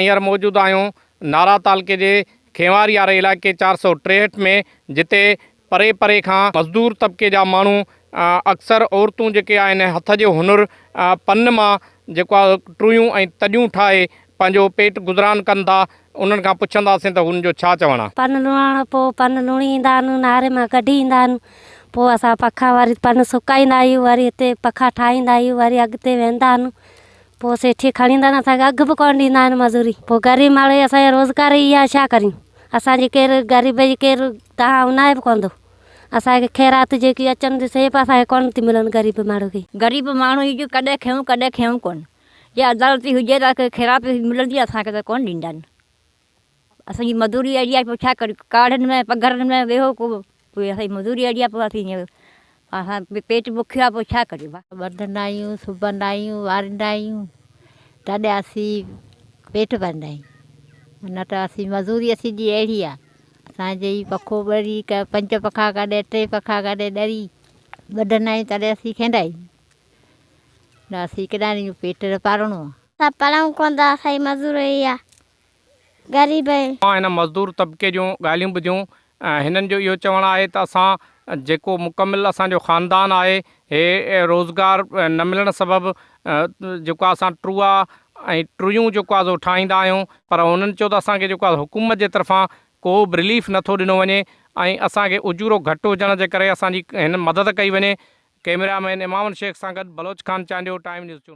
هينئر موجود آهيون نارا تعلقي جي کينواري واري علائقي 463 ۾ جتي پري پري کان مزدور طبقي جا ماڻهو اڪثر عورتون جيڪي آهن هٿ جو هنر پن مان جيڪو آهي ٽويون ۽ تڏيون ٺاهي پنهنجو پيٽ گذران ڪن ٿا انهن کان پڇنداسين ته هن جو ڇا چوڻ آهي. پن لڻڻ پوء پن لڻي ايندا آهن ناري مان ڪڍي ايندا آهن پوء اسان پکا وري پن سڪائيندا آهيون وري هتي پکا ٺاهيندا آهيون وري اڳتي ويندا آهن پوء سيٺي کڻي ايندا آهن اسان کي اگهه به ڪونه ڏيندا آهن مزوري پوء غريب ماڻهو اسان جو روزگار ئي آهي ڇا ڪريون اسان جي ڪير غريب جي ڪير تان اونائي به ڪونه ٿو اسان کي خيرات جيڪي اچن ٿيون سي به اسان کي ڪونه ٿي ملن غريب ماڻهو کي. غريب ماڻهو هي جو ڪڏهن کيون ڪڏهن کيون ڪونه جي عدالتي هجي ته خيرات ملندي اسان کي ته ڪونه ڏيندا آهن اسان جي مزوري اهڙي آهي پوء ڇا ڪريون ڪاڙهن ۾ پگهرن ۾ ويهو ڪو پوء اسان جي مزوري اهڙي آهي پوء اسين اسان پيٽ بکيو آهي پوء ڇا ڪريون ڀا. ٻڌندا آهيون سبندا آهيون واريندا آهيون تڏهن اسين پيٽ ڀرندا آهيون نه ته اسين مزوري اسين جي اهڙي آهي اسان جي پکو ٻري پنج پکا ڪڏهن ٽي پکا ڪڏهن ڏري ٻڌندا آهيون تڏهن اسين کيندا آهيون نه اسين ڪيڏانهن وڃون پيٽ ته پارڻو آهي. اسان پڙهون ڪونه ٿا اسان جي مزوري اها غريب آهيون. اوهان هن مزدور طبقي جون ڳالهيون ٻڌيون هنن جو اهو چوڻ آهي ته اسان جيڪو مڪمل اسان جو خاندان آهي هي روزگار نه ملڻ سبب جيڪو آهي اسان ٽوئا ۽ ٽويون جيڪو آهي سو ٺاهيندا آهيون پر هنن چيو ته اسان کي جيڪو آهي حڪومت جي طرفان ڪو به رليف نٿو ڏنو وڃي ۽ اسان کي اجورو گهٽ هجڻ جي ڪري اسان جي هن مدد ڪئي وڃي ڪئميرا مين امام شيخ سان گڏ بلوچ خان چانڊيو ٽائيم نيوز چونڊ.